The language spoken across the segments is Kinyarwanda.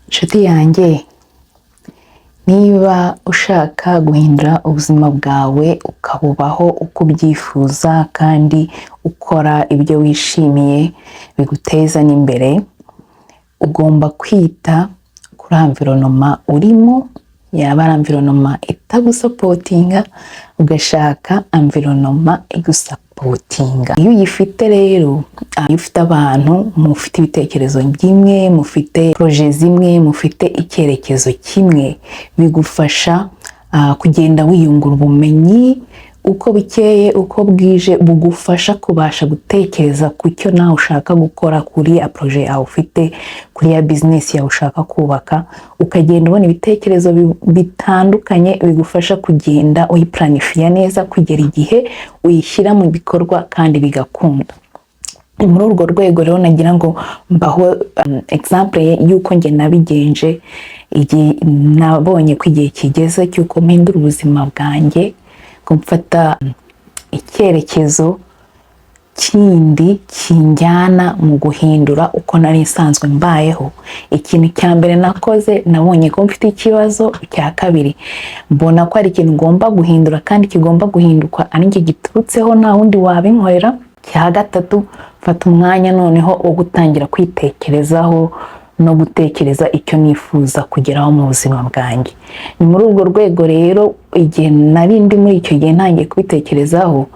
Nshuti yanjye, niba ushaka guhindura ubuzima bwawe ukabubaho uko ubyifuza kandi ukora ibyo wishimiye biguteza n'imbere, ugomba kwita kuri environnement urimo. Yaba ari environnement itagusupportinga, ugashaka environnement igusupportinga. Iyo uyifite rero, iyo ufite abantu mufite ibitekerezo bimwe, mufite projet zimwe, mufite icyerekezo kimwe, bigufasha kugenda wiyungura ubumenyi uko bukeye uko bwije, bugufasha kubasha gutekereza ku cyo nawe ushaka gukora, kuri ya projet yawe ufite, kuri ya business yawe ushaka kubaka, ukagenda ubona ibitekerezo bitandukanye bigufasha kugenda uyiplanifiya neza kugera igihe uyishyira mu bikorwa kandi bigakunda. Ni muri urwo rwego rero nagira ngo mbaho example y'uko njye nabigenje igihe nabonye ko igihe kigeze cy'uko mpindura ubuzima bwanjye, ko mfata icyerekezo kindi kinjyana mu guhindura uko nari nsanzwe mbayeho. Ikintu cya mbere nakoze, nabonye ko mfite ikibazo. Icya kabiri, mbona ko ari ikintu ngomba guhindura kandi kigomba guhinduka ari njye giturutseho, nta wundi wabinkorera. Icya gatatu, mfata umwanya noneho wo gutangira kwitekerezaho no gutekereza icyo nifuza kugeraho mu buzima bwanjye. Ni muri urwo rwego rero, igihe nari ndi muri icyo gihe ntangiye kubitekerezaho,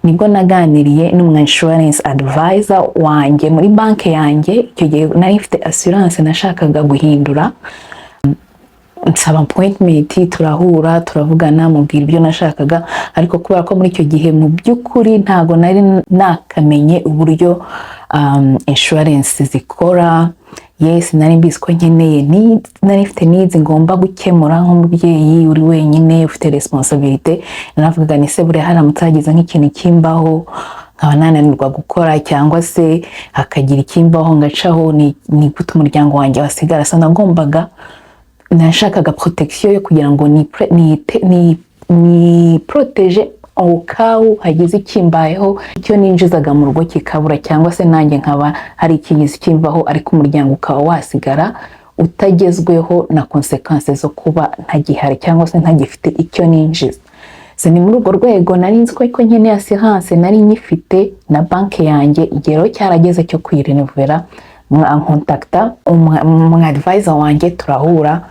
nibwo naganiriye n'umu insurance advisor wanjye muri banki yanjye. Icyo gihe nari mfite assurance nashakaga guhindura, nsaba appointment, turahura, turavugana, mubwira ibyo nashakaga. Ariko kubera ko muri icyo gihe mu by'ukuri ntago nari nakamenye uburyo insurance zikora, yes, nari mbizi ko nkeneye needs, nari mfite needs ngomba gukemura nk'umubyeyi uri wenyine ufite responsabilité. Naravugaga ni se buriya haramutse hagize nk'ikintu kimbaho nkaba nananirwa gukora, cyangwa se hakagira ikimbaho ngacaho, ni gute umuryango wanjye wasigara? So nagombaga, nashakaga protection yo kugira ngo ni protège au cas où hagize ikimbayeho, icyo ninjizaga mu rugo kikabura, cyangwa se nanjye nkaba hari ikigize ikimbaho, ariko umuryango ukaba wasigara utagezweho na conséquences zo kuba ntagihari cyangwa se ntagifite icyo ninjiza. So ni muri urwo rwego nari nzi ko nkeneye assurance. Nari nyifite na banki yanjye, igihe rero cyarageze cyo kuyirenouveler, ncontacta umu advisor wanjye, turahura,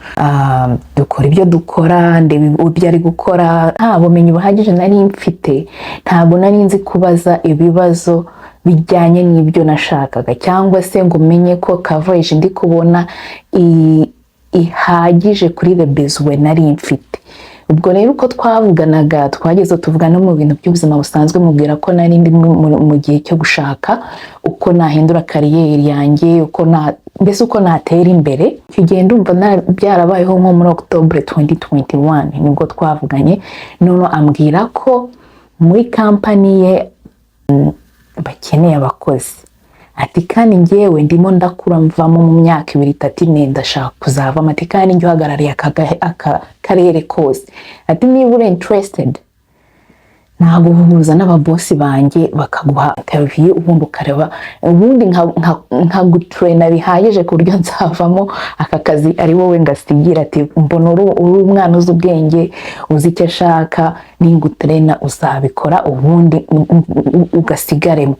dukora ibyo dukora, ndeba ibyo ari gukora. Nta bumenyi buhagije nari mfite, ntabwo nari nzi kubaza ibibazo bijyanye n'ibyo nashakaga, cyangwa se ngo menye ko coverage ndi kubona ihagije kuri le besoin nari mfite. Ubwo rero uko twavuganaga, twageze tuvugana no mu bintu by'ubuzima busanzwe, mubwira ko nari ndi mu gihe cyo gushaka uko nahindura carrière yanjye, uko na mbese uko natera imbere. Icyo gihe ndumva byarabayeho nko muri October 2021, nibwo twavuganye. Noneho ambwira ko muri kampani ye bakeneye abakozi, ati kandi njyewe ndimo ndakura mvamo, mu myaka 2, 3, 4 ndashaka kuzavamo, ati kandi njye uhagarariye aka karere kose, ati niba uri interested naguhuza n'ababosi banjye bakaguha interview, ubundi ukareba, ubundi nkagutraina bihagije ku buryo nzavamo aka kazi ari wowe ngasigira, ati mbona uri umwana uzi ubwenge, uzi icyo ashaka, ningutraina uzabikora, ubundi ugasigaremo.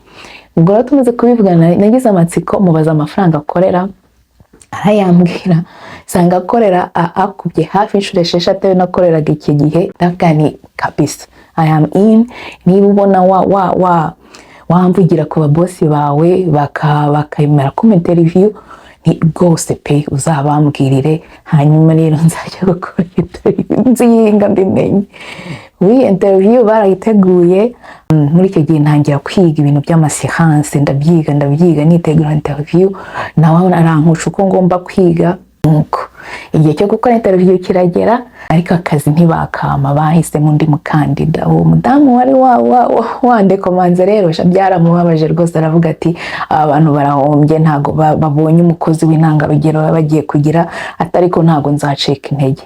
Ubwo rero tumaze kubivugana, nagize amatsiko, mubaza amafaranga akorera, arayambwira, nsanga akorera akubye hafi inshuro 6 ayo nakoreraga iki gihe. Ndavuga ni kabisa, I am in. Niba ubona wa wa wa wamvugira ku babosi bawe bakemera ko interview, ni rwose pe, uzabambwirire, hanyuma rero nzajya gukora interview nzinga mbimenye. Wi interview barayiteguye. Muri icyo gihe ntangira kwiga ibintu by'amascience, ndabyiga, ndabyiga, nitegura interview, nawe arankusha uko ngomba kwiga. Nuko igihe cyo gukora interview kiragera, ariko akazi ntibakama, bahisemo undi mukandida. Uwo mudamu wari wandekomanze rero sha byaramubabaje rwose, aravuga ati aba bantu barahombye, ntago babonye umukozi w'intangarugero baba bagiye kugira, ati ariko ntago nzacika intege.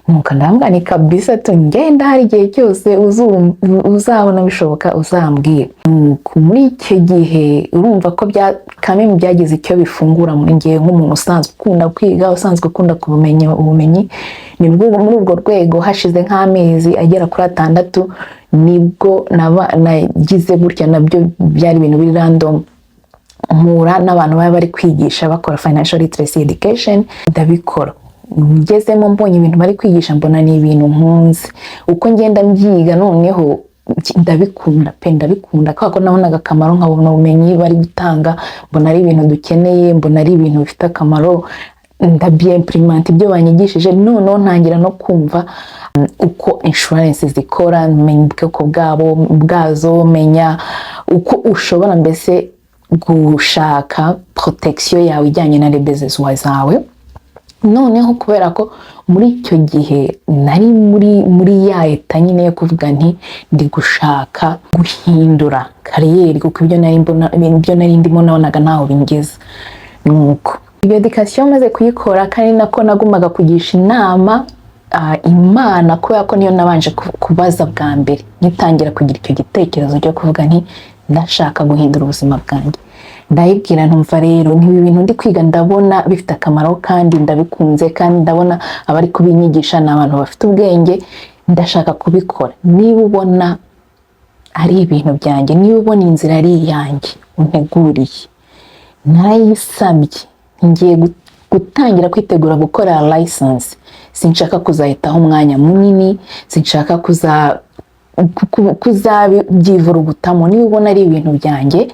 Nuko ndambwira ni kabisa tu, ngenda hari igihe cyose uzabona bishoboka uzambwira. Nuko muri icyo gihe urumva ko bya kamwe byagize icyo bifungura muri ngewe nk'umuntu usanzwe ukunda kwiga, usanzwe ukunda kumenya ubumenyi. Nibwo muri urwo rwego hashize nk'amezi agera kuri 6 nibwo nagize gutya, nabyo byari ibintu biri random, mpura n'abantu baba bari kwigisha bakora financial literacy education, ndabikora. Ngezemo mbonye ibintu bari kwigisha, mbona ni ibintu nkunze. Uko ngenda mbyiga noneho ndabikunda pe, ndabikunda kubera ko nabonaga akamaro, nkabona ubumenyi bari gutanga, mbona ari ibintu dukeneye, mbona ari ibintu bifite akamaro. Ndaby'implémenta ibyo banyigishije, noneho ntangira no kumva uko insurance zikora, menya ubwoko bwazo, menya uko ushobora mbese gushaka protection yawe ijyanye na besoins zawe. Noneho kubera ko muri icyo gihe nari muri ya état nyine yo kuvuga nti ndi gushaka guhindura carrière, kuko ibyo nari mbona, ibyo nari ndimo nabonaga ntaho bingeza. Nuko iyo education maze kuyikora, kandi nako nagumaga kugisha inama Imana, kubera ko niyo nabanje kubaza bwa mbere ngitangira kugira icyo gitekerezo cyo kuvuga nti ndashaka guhindura ubuzima bwanjye. Ndayibwira ntumva rero ntibi bintu ndi kwiga ndabona bifite akamaro kandi ndabikunze, kandi ndabona abari kubinyigisha ni abantu bafite ubwenge, ndashaka kubikora. Niba ubona ari ibintu byanjye, niba ubona inzira ari iyanjye unteguriye, narayisabye, ngiye gutangira kwitegura gukora license, sinshaka kuzahitaho umwanya munini, sinshaka kuzabyivurugutamo. Niba ubona ari ibintu byanjye,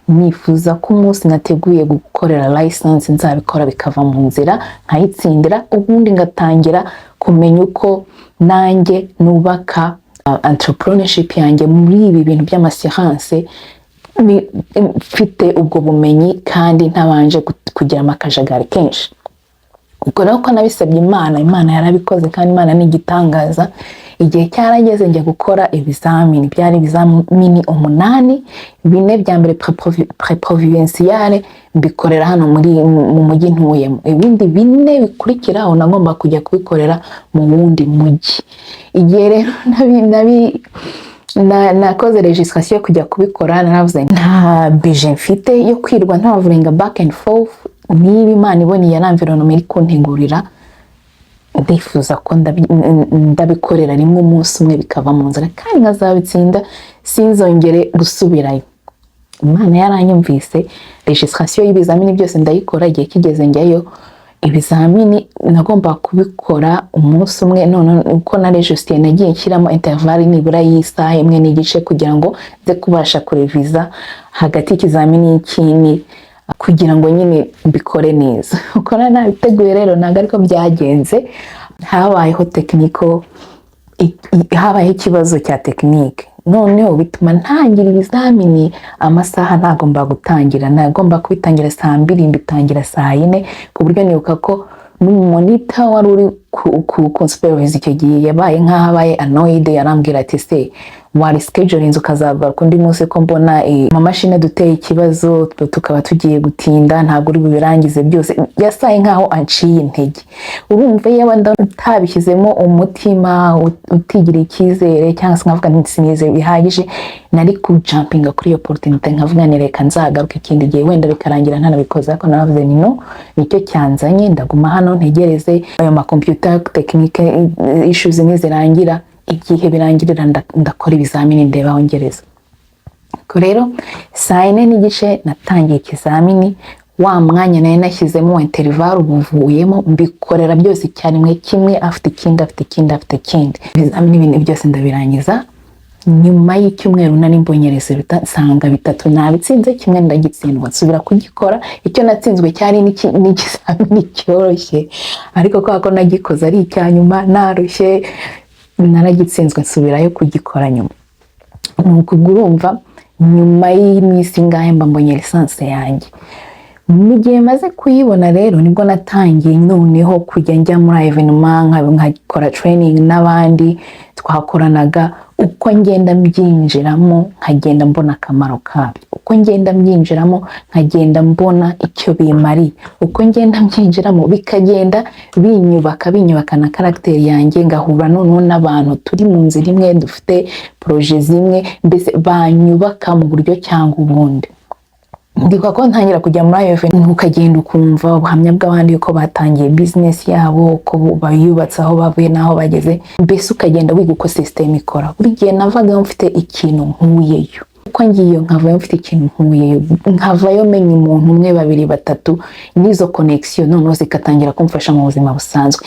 nifuza ko umunsi nateguye gukorera license nzabikora bikava mu nzira, nkayitsindira, ubundi ngatangira kumenya uko nanjye nubaka entrepreneurship yanjye muri ibi bintu by'amascience, mfite ubwo bumenyi kandi ntabanje kugiramo akajagari kenshi. Ubwo rero ko nabisabye Imana, Imana yarabikoze, kandi Imana ni igitangaza. Igihe cyarageze njya gukora ibizamini, byari ibizamini 8. Bine bya mbere préprovinciale mbikorera hano mu mujyi ntuyemo, ibindi 4 bikurikiraho nagomba kujya kubikorera mu wundi mujyi. Igihe rero nakoze registration yo kujya kubikora, naravuze nta budget mfite yo kwirwa ntavurenga back and forth. Niba Imana iboneye ari environment iri kuntegurira, ndifuza ko ndabikorera rimwe umunsi umwe bikava mu nzira kandi nkazabitsinda, sinzongere gusubirayo. Imana yaranyumvise, registration y'ibizamini byose ndayikora, igihe kigeze njyayo. Ibizamini nagomba kubikora umunsi umwe, none uko na registre nagiye nshyiramo intervalle nibura y'isaha imwe n'igice kugira ngo nze kubasha kureviza hagati y'ikizamini n'ikindi, kugira ngo nyine mbikore neza uko nari nabiteguye. Rero ntabwo ariko byagenze, habayeho technical, habayeho ikibazo cya technique, noneho bituma ntangira ibizamini amasaha ntagomba gutangira. Nagomba kubitangira saa 2, mbitangira saa 4, ku buryo nibuka ko n'umumonitor wari uri ku kunsupervisa icyo gihe yabaye nk'aho abaye annoyed, yarambwira ati: "Se wari scheduling ukazagaruka undi munsi, ko mbona amamashini aduteye ikibazo, tukaba tugiye gutinda, ntabwo uri bubirangize byose?" Yasaye nk'aho anciye intege. Urumva iyo wenda utabishyizemo umutima, utigiriye icyizere, cyangwa se nkavuga nti sinize bihagije, nari kujumpinga kuri iyo opportunity nkavuga ni reka nzagaruke ikindi gihe, wenda bikarangira ntanabikoze. Ariko naravuze ni no, nicyo cyanzanye, ndaguma hano ntegereze ayo macomputer technique issues nizirangira. Igihe birangirira ndakora ibizamini ndeba aho ngereza. Ubwo rero saa 4:30 natangiye ikizamini, wa mwanya nari nashyizemo wa intervalle ubuvuyemo, mbikorera byose icyarimwe, kimwe afite ikindi, afite ikindi, afite ikindi, ibizamini bine byose ndabirangiza. Nyuma y'icyumweru nari mbonye résultat, nsanga bitatu nabitsinze, kimwe ndagitsindwa, nsubira kugikora. Icyo natsinzwe cyari n'ikizamini cyoroshye, ariko kubera ko nagikoze ari icya nyuma narushye, naragitsinzwe, nsubirayo kugikora nyuma. Nuko ubwo urumva nyuma y'iminsi ingahe mba mbonye licence yanjye. Mu gihe maze kuyibona rero nibwo natangiye noneho kujya njya muri événement, nkakora training n'abandi twakoranaga. Uko ngenda mbyinjiramo nkagenda mbona akamaro kabyo, uko Uko ngenda mbyinjiramo, nkagenda mbona icyo bimariye. Uko ngenda mbyinjiramo, bikagenda binyubaka, binyubaka na caractère yanjye, ngahura noneho n'abantu turi mu nzira imwe, dufite projets zimwe, mbese banyubaka mu buryo cyangwa ubundi. Ndibuka ko ntangira kujya muri ayo event, ukagenda ukumva ubuhamya bw'abandi, uko batangiye business yabo, uko bayubatse, aho bavuye n'aho bageze, mbese ukagenda wiga uko system ikora. Buri gihe navaga mfite ikintu nkuyeyo. Uko ngiye nkavayo mfite ikintu nkuyeyo, nkavayo menya umuntu umwe, babiri, batatu, n'izo connection noneho zikatangira kumfasha mu buzima busanzwe.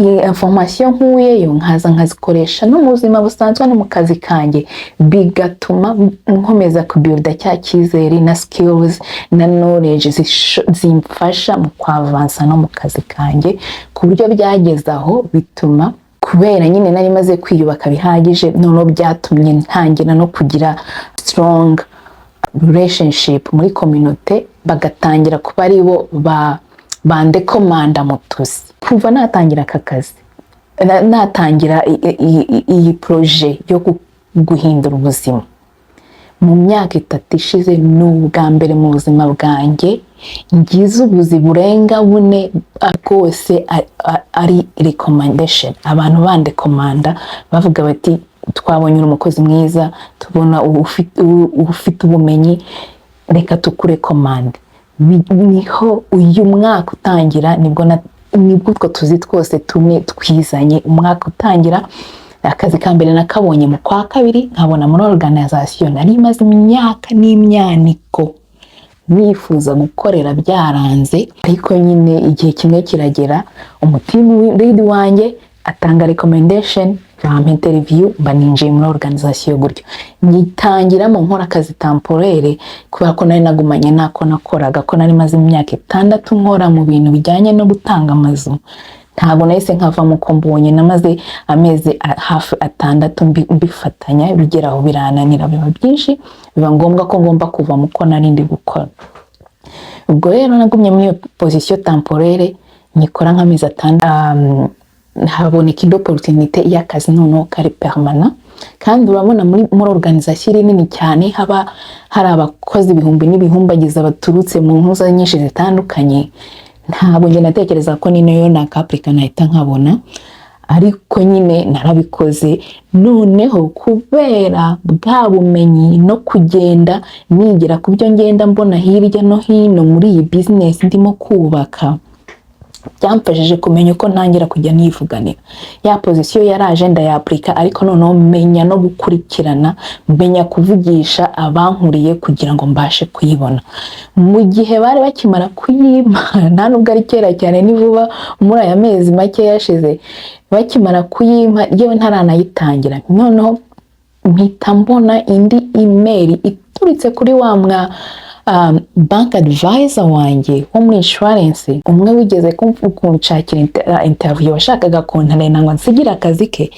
Iyi information nkuyeyo nkaza nkazikoresha no mu buzima busanzwe no mu kazi kanjye, bigatuma nkomeza kubuilda cya cyizere na skills na knowledge zimfasha mu kwavansa no mu kazi kanjye, ku buryo byageze aho bituma, kubera nyine nari maze kwiyubaka bihagije, noneho byatumye ntangira no kugira strong relationship muri communauté, bagatangira kuba ari bo ba bandekomanda mu tuzi. Kuva natangira aka kazi, natangira iyi projet yo guhindura ubuzima mu myaka 3 ishize, ni ubwa mbere mu buzima bwanjye ngize ubuzi burenga bune bwose ari recommendation, abantu bandekomanda bavuga bati: "Twabonye uri umukozi mwiza, tubona ufite ubumenyi, reka tukurekomande." Niho uyu mwaka utangira, nibwo utwo tuzi twose tumwe twizanye. Umwaka utangira, akazi ka mbere nakabonye mu kwa kabiri, nkabona muri organisation nari maze imyaka n'imyaniko nifuza gukorera, byaranze. Ariko nyine igihe kimwe kiragera, umu team lead wanjye atanga recommendation, bampa interview, mba ninjiye muri organisation gutyo. Nyitangiramo nkora akazi temporaire, kubera ko nari nagumanye nako nakoraga, ko nari maze imyaka 6 nkora mu bintu bijyanye no gutanga amazu. Ntabwo nahise nkavamo uko mbonye. Namaze amezi hafi 6 mbifatanya, bigera aho birananira, biba byinshi, biba ngombwa ko ngomba kuva mu ko nari ndi gukora. Ubwo rero nagumye muri iyo position temporaire, nyikora nk'amezi 6, haboneka indi opportunité y'akazi noneho kari permanent. Kandi urabona muri organisation iri nini cyane, haba hari abakozi ibihumbi n'ibihumbagiza baturutse mu ntuza nyinshi zitandukanye, ntabwo njye natekereza ko niyo nakapurika nahita nkabona. Ariko nyine narabikoze. Noneho kubera bwa bumenyi no kugenda nigira ku byo ngenda mbona hirya no hino muri iyi business ndimo kubaka, byamfashije kumenya uko ntangira kujya nivuganira. Ya position yaraje, ndayapurika, ariko noneho menya no gukurikirana, menya kuvugisha abankuriye kugira ngo mbashe kuyibona. Mu gihe bari bakimara kuyimpa, nta nubwo ari kera cyane, ni vuba muri aya mezi make yashize, bakimara kuyimpa yewe ntaranayitangira, noneho mpita mbona indi email iturutse kuri wa mwa bank advisor wanjye wo muri insurance, umwe wigeze kunshakira interview, washakaga kuntarena ngo nsigire akazi ke.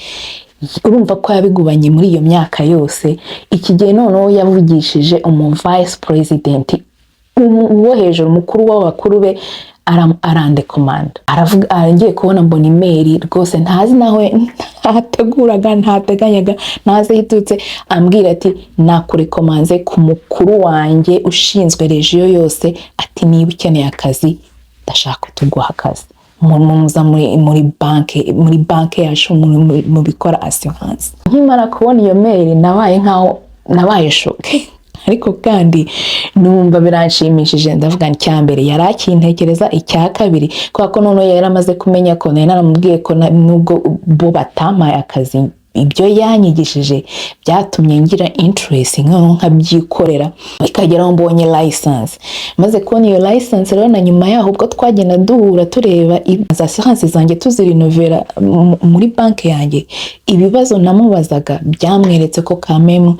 Urumva ko yabigubanye muri iyo myaka yose. Iki gihe noneho yavugishije umu vice president wo hejuru, umukuru w'abakuru be, arandekomanda. Aravuga, ngiye kubona mbona email rwose ntazi naho ntateguraga, ntateganyaga, ntazi aho iturutse, ambwira ati: "Nakurekomanze ku mukuru wanjye ushinzwe région yose," ati: "Niba ukeneye akazi, ndashaka tuguha akazi muza muri banke yacu mu bikora assurance." Nkimara kubona iyo mail, nabaye nkaho nabaye choqué, ariko kandi numva biranshimishije. Ndavuga nti icya mbere yari akintekereza, icya kabiri kubera ko noneho yari amaze kumenya ko nari naramubwiye ko nubwo bo batampaye akazi, ibyo yanyigishije byatumye ngira interest, noneho nkabyikorera, bikagera aho mbonye license. Maze kubona iyo license rero, na nyuma yaho ubwo twagenda duhura, tureba za assurance zanjye, tuzirinovera muri banki yanjye, ibibazo namubazaga byamweretse ko kamemu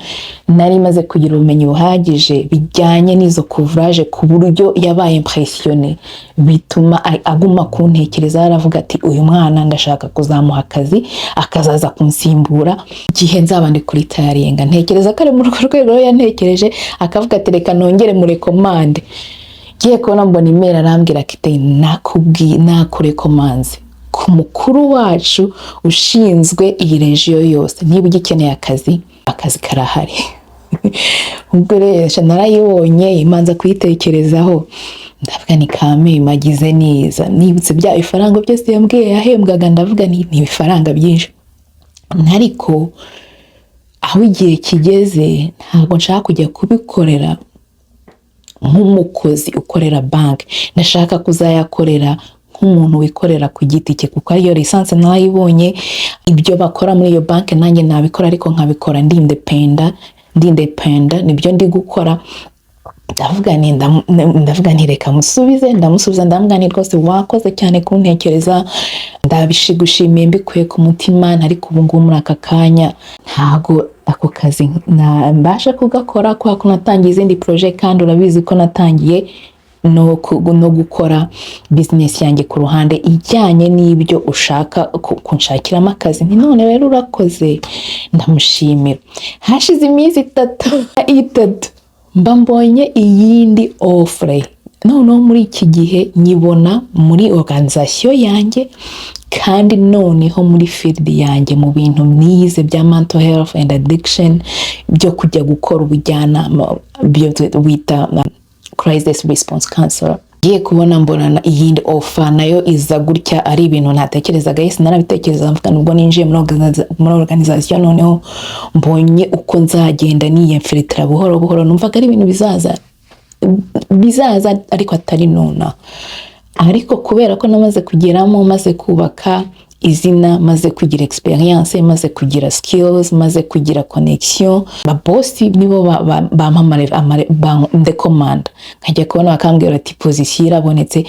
nari maze kugira ubumenyi buhagije bijyanye n'izo coverage, ku buryo yabaye impressionné, bituma aguma kuntekereza. Aravuga ati: "Uyu mwana ndashaka kuzamuha akazi, akazaza kunsimbura igihe nzaba ndi kuri tayaringa." Ntekereza ko ari muri urwo rwego rero yantekereje, akavuga ati: "Reka nongere murekomande." Ngiye kubona mbona email, arambwira ati: "Nakubwiye, nakurekomanze ku mukuru wacu ushinzwe iyi région yose. Niba ugikeneye akazi, akazi karahari." Ubwo rero narayibonye, imanza kuyitekerezaho, ndavuga ni kameme agize neza. Nibutse bya bifaranga byose yambwiye yahembwaga, ndavuga ni ibifaranga byinshi, ariko aho igihe kigeze ntabwo nshaka kujya kubikorera nk'umukozi ukorera banki, ndashaka kuzayakorera nk'umuntu wikorera ku giti cye, kuko ariyo licence narayibonye. Ibyo bakora muri iyo banki nanjye nabikora, ariko nkabikora ndi independent, ndi independent, nibyo ndi gukora. Ndavuga nti reka musubize. Ndamusubiza, ndavuga nti rwose wakoze cyane kuntekereza, ndabishigushimiye mbikuye ku mutima, ariko ubu ngubu muri aka kanya ntago ako kazi mbasha kugakora, kubera ko natangiye izindi projet, kandi urabizi ko natangiye no gukora business yanjye ku ruhande ijyanye n'ibyo ushaka kunshakiramo akazi. Nti none rero urakoze, ndamushimira. Hashize iminsi 3 mba mbonye iyindi offre. Noneho muri iki gihe nyibona muri organisation yanjye, kandi noneho muri field yanjye, mu bintu nize bya mental health and addiction, byo kujya gukora ubujyanama byo bita crisis response counselor. Ngiye kubona mbona iyindi offer nayo iza gutya, ari ibintu ntatekerezaga. Yesi, narabitekereza, mvuga nubwo ninjiye muri organisation, noneho mbonye uko nzagenda niyemfiritira buhoro buhoro. Numvaga ari ibintu bizaza bizaza, ariko atari nonaha. Ariko kubera ko namaze kugeramo, maze kubaka izina, maze kugira experience, maze kugira skills, maze kugira connection, ba boss nibo bampa ndekomanda, nkajya kubona bakambwira ati position irabonetse.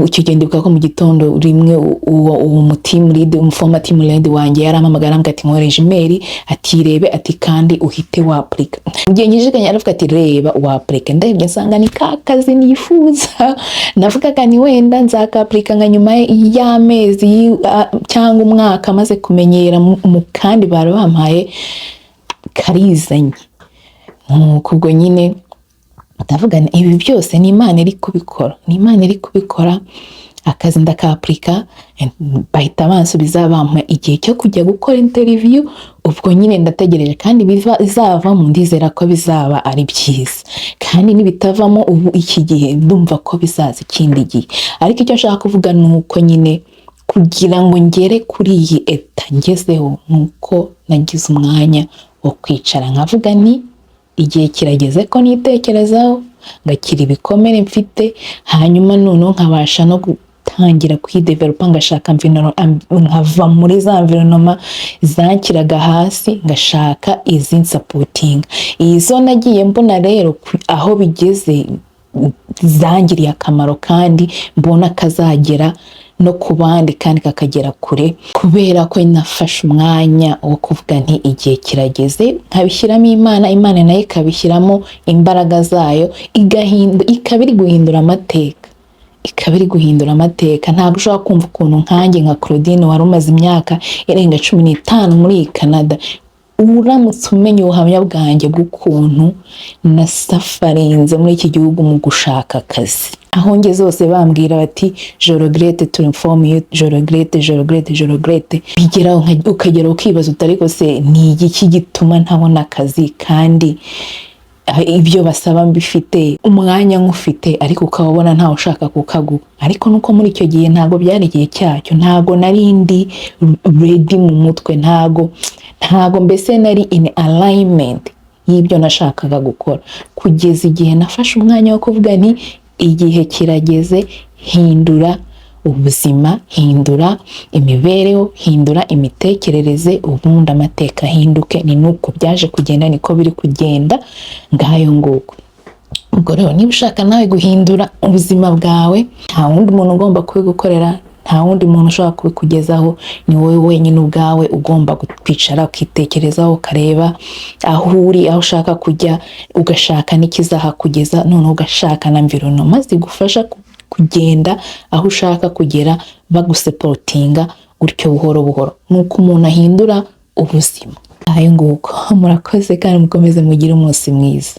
Icyo gihe ndibuka ko mu gitondo rimwe uwo mu team lead, umu former team lead wanjye, yarampamagara, arambwira ati nkoresha email, ati rebe, ati kandi uhite wapurika. Mu gihe nkijiganya aravuga ati reba wapurika. Ndebye nsanga ni ka kazi nifuza. Navugaga ni wenda nzakapurika nka nyuma y'amezi cyangwa umwaka maze kumenyera mu, kandi bari bampaye karizanye. Nuko ubwo nyine ndavuga nti ibi byose ni Imana iri kubikora, ni Imana iri kubikora. Akazi ndakapurika, bahita bansubiza, bampa igihe cyo kujya gukora interview. Ubwo nyine ndategereje, kandi bizavamo ndizera ko bizaba ari byiza, kandi nibitavamo ubu iki gihe ndumva ko bizaza ikindi gihe. Ariko icyo nshaka kuvuga ni uko nyine kugira ngo ngere kuri iyi état ngezeho, ni uko nagize umwanya wo kwicara nkavuga nti igihe kirageze ko nitekerezaho, ngakira ibikomere mfite, hanyuma noneho nkabasha no gutangira kwidevelopa, ngashaka nkava muri za environnement zanshyiraga hasi, ngashaka izinsupportinga. Izo nagiye mbona rero aho bigeze zangiriye akamaro, kandi mbona kazagera no ku bandi kandi kakagera kure, kubera ko nafashe umwanya wo kuvuga nti igihe kirageze, nkabishyiramo Imana, Imana nayo ikabishyiramo imbaraga zayo, ikaba iri guhindura amateka, ikaba iri guhindura amateka. Ntabwo ushobora kumva ukuntu nkanjye nka Claudine wari umaze imyaka irenga 15 muri iyi Canada, uramutse umenya ubuhamya bwanjye bw'ukuntu nasufferinze muri iki gihugu mu gushaka akazi, aho ngeze hose bambwira bati je regrette to inform you, je regrette, je regrette, je regrette. Bigeraho ukagera ukibaza uti ariko se ni igiki gituma ntabona akazi, kandi ibyo basaba mbifite, umwanya nkufite, ariko ukaba ubona ntawe ushaka kukaguha? Ariko nuko muri icyo gihe ntabwo byari igihe cyacyo, ntabwo nari ndi ready mu mutwe, ntabwo mbese nari in alignment y'ibyo nashakaga gukora, kugeza igihe nafashe umwanya wo kuvuga nti igihe kirageze, hindura ubuzima, hindura imibereho, hindura imitekerereze, ubundi amateka ahinduke. Ni nuko byaje kugenda, niko biri kugenda. Ngayo nguko. Ubwo rero niba ushaka nawe guhindura ubuzima bwawe, nta wundi muntu ugomba kubigukorera, nta wundi muntu ushobora kubikugezaho, ni wowe wenyine ubwawe ugomba kwicara ukitekerezaho, ukareba aho uri, aho ushaka kujya, ugashaka n'ikizahakugeza, noneho ugashaka na environnement zigufasha kugenda aho ushaka kugera, bagusupportinga gutyo buhoro buhoro. Nuko umuntu ahindura ubuzima. Ayo nguko, murakoze kandi mukomeze mugire umunsi mwiza.